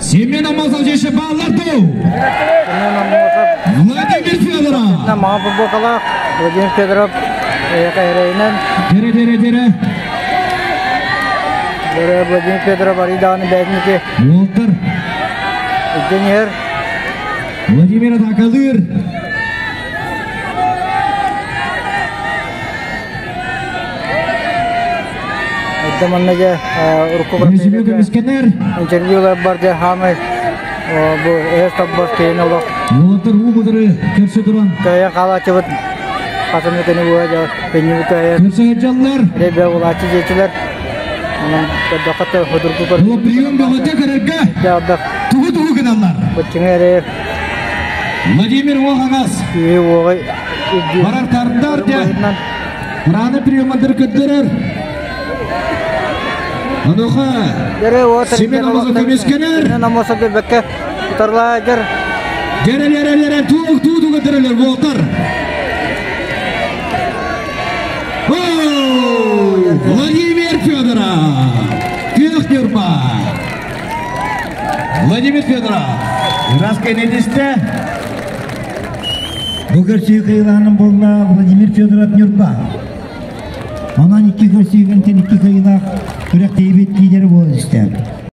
Семен Аммосов дьиэшэ бааллар дуу? Семен Аммосов. Владимир Федоров. Маҕан футболкалаах Владимир Федоров эрэйинэн. Дере, дере, дере. Дере Владимир Федоров арыйдаҕаны бээтиники. Уолтар. Илдьэн Владимир атакалыыр. Эрдэ манна дьэ урукку Резюме көмүскэнэр. Интервьюлар бар дьэ хаамай бу эһэс тоббос киһини олох. Уолаттар уу мудыры көрсө туран. Кыайан хаалааччыбыт хасымны күнү буһа дьэ пеннибит кыайан. Көрсө сылдьаллар. Ребя улааччы диэчилэр. Онон көрдөххө худургу көр. Ол прием бөҕөтө көрөргө. Тугу-тугу гыналлар. Быччыҥа эрэ Владимир Уохаҥас. Күүһү уоҕай Барар тардар дьэ. Раны приемандыр көрдөрөр. Онуха Семен Амосов көмүскэнэр. Семен Амосов бэккэ утарлаадьар. Дьэрэлэрэлэрэ туу туу туу көтөрөлөр буолтар. Владимир Федоров. Күөх Ньурба. Владимир Федоров. Раз кэннитистэ. Бу көрсүү кыайыылааҕынан буолла Владимир Федоров Ньурба. Онон икки көрсүүгүнтэн икки кыайыылаах күрэхтэһиибит лидерэ буола түстэ.